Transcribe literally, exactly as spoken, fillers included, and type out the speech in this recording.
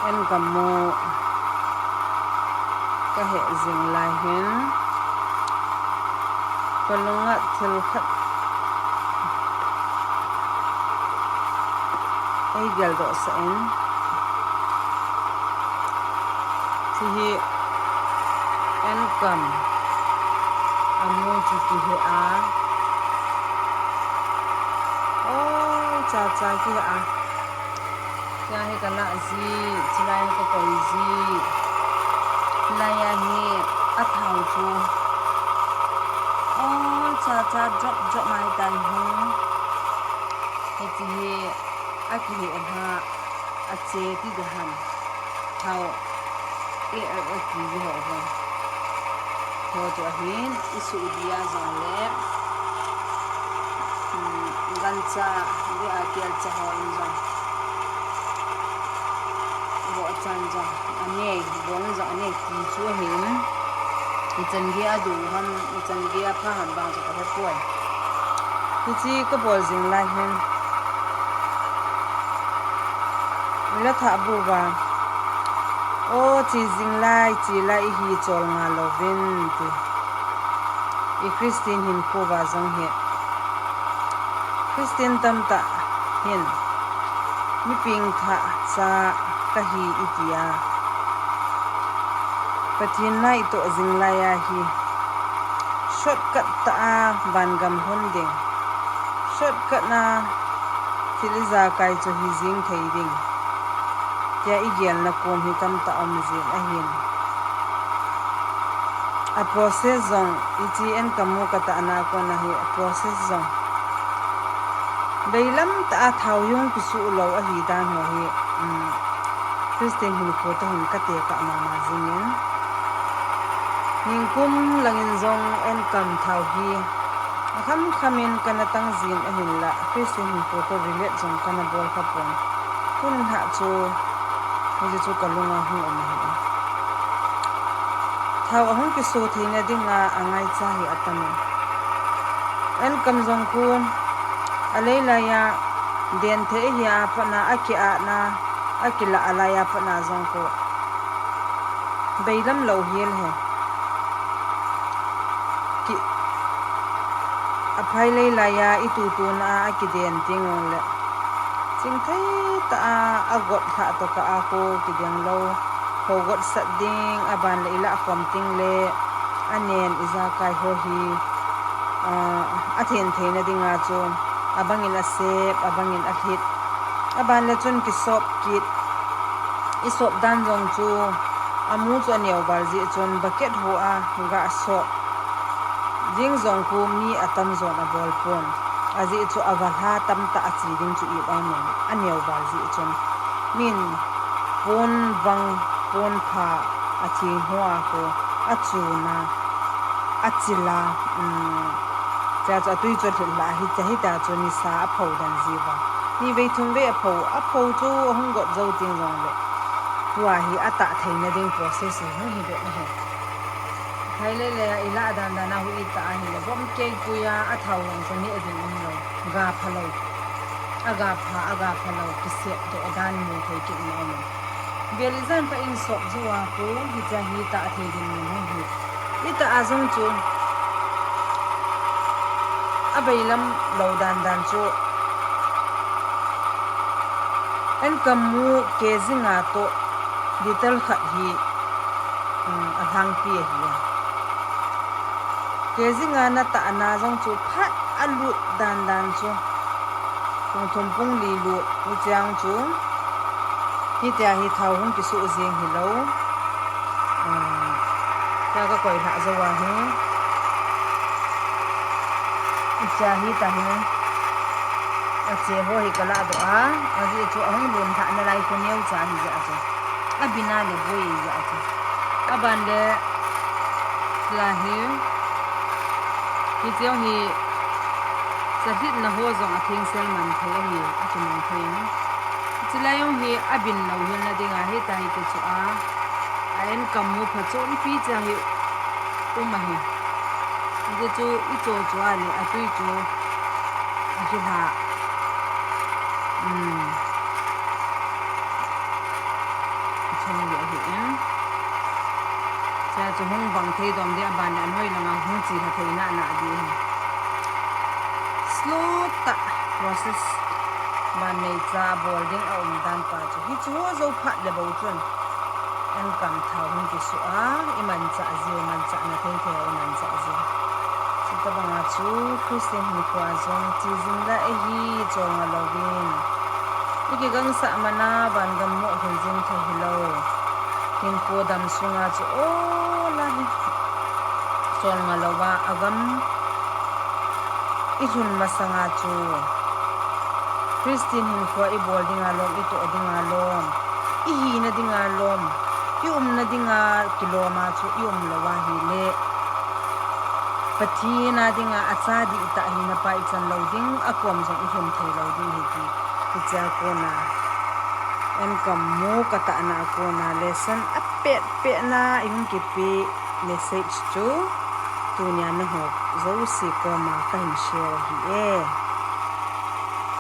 Enkam mu kahe jing lai hin, kalunga thil khat eigeldoh sah in, hiche hi Enkam amu chu kihe a, o, chacha kihe a. Hiche hi kalah ji, chulai hi kakoi ji. Hilai a hi athao chu, o, chacha drop drop mai tan hi. Hiche hi akihe lha, ache ti ding ham. Thao, e, e, e, ti ji ho ho. Ho chu ahin, isuh dia jong le, um, gancha, dia kelcha ho in jong, vohchan jong ane, bong jong ane ti chu ahin. Ichan gei adu ham, ichan gei apha ham vang chu kahepoi. Hiche kabol jing lai hin, ila thah bu va, o, che jing lai, che lai ihi chol nga louvin ti. I Christian hinkho va jong hi, Christian tamtah hin, mi pengthah cha kahi iti a, Pathen na itoh jing lai a hi, shortcut tah a vangam lhun ding, shortcut na thil ijakai chu hi jing thei ding, tia igelna kom hi tamtah um jin ahin. A process jong, hiche Enkam mu katahna kona hi a process jong, beilam tah a thao hung kisuh lou ahi dan ho hi, um, Christian hinkho toh hin katekah mama jingin. Nikum langin jong Enkam thao hi akham kham in kana tang jin ahinla, Christian hinkho toh relate jong kana bol khapon. Tun lhah chu, hiche chu kalunga hung um ahi. Thao ahung kiso theina dinga angaicha hi atam e. Enkam jong khu, alei lai a, den thei ahi a pat na, akiatna, akilah a lai a pat na jong khu, beilam lou hel e. Ki, aphai lei lai a, itutuna a, akiden teng jongle, chingthei tah a, agot lhah tokah a khu kideng lou. Kho got sat ding, aban le ilah khom teng le, anen ijakai ho hi, ah, athen theina dinga chu, abangin asep, abangin alhit. Aban le chun kisop kit. Isop dan jong chu, amu chu aneo val jeh chun bucket ho a gasop jing jong khu mi atam jon abol pon. Ajeh chu avalha tamtah ache ding chu i um in, aneo val jeh chun. Min pon vang, pon pha, atheng ho a khu, achun a, achil a, um, chua chu atui chu alhit lha, hitia, hitia chu nisa apho den jiuva. Nivei thumvei apho, apho chu ahung got jou teng jongle, tua hi atah theina ding process hi hung hi bep ahi. Phai lele a ilah dan dan a hu itah ahile, bomkei pui a, athao jong chu neh ding umlou, ga phalou, aga pha, aga phalou, kisep doh dan mu thei kit na um. Vel ijan pha in sop jou a khu, hitia hi tah thei ding mun hung hi. Itah a jong chu, abeilam lou dan dan chu, Enkam mu kg nga toh litre khat hi, um, alhangpi ahi a. Kg nga natahna jong chu phat alut dan dan chu, pung thum pung li lut, hicheng chu, hitia hi thao hung kisuh jeng hilou. Ah, tia kakoi lhah jou ahi. Hitia hi tah hi. Ache ho hi kalah doh a, ajeh chu ahung lum lhah nalai khu neocha hijeh a chu. Abin a le boi jeh a chu. Aban le, la hi, hiche jong hi, chalhitna ho jong athengsel man thei ahi, akimang thei in. Chulai jong hi abin louhelna dinga hitia hi kichu a, a Enkam mu phachompi cha hi um ahi. Hiche chu icho chu a le atui chu ahilha. Um. Hung bang thei dom ding, aban le anoi langa hung chi lha thei nana ding. Slow tah process, ban neicha bol ding aum dan pa chu. Hichu ho jou phat le bou chun, enkam thao hung kisu a, imanchah jiu, manchahna thei thei a imanchah jiu. Chuti banga chu Christian hinkhoa jong chi jing la ahi, cholngah louvin. Ikigangsah mana vangam mo hoi jing thei hilou. Hinkho dam sunga chu o la hi. Cholngah louva, agam ilhun masanga chu Christian hinkhoa ibol dinga lom, itoh dinga lom, ihina dinga lom, iumna dinga kiloma chu ium louva ahile, Pathen a dinga acha dihtah hina pa ichan lou ding, akom jong ilhun thei lou ding ahi ti. Hichea kona, enkam mo katahna a kona lesson apet petna ihung kipe message chu tunia nangho jouse koma kahin share ahi e.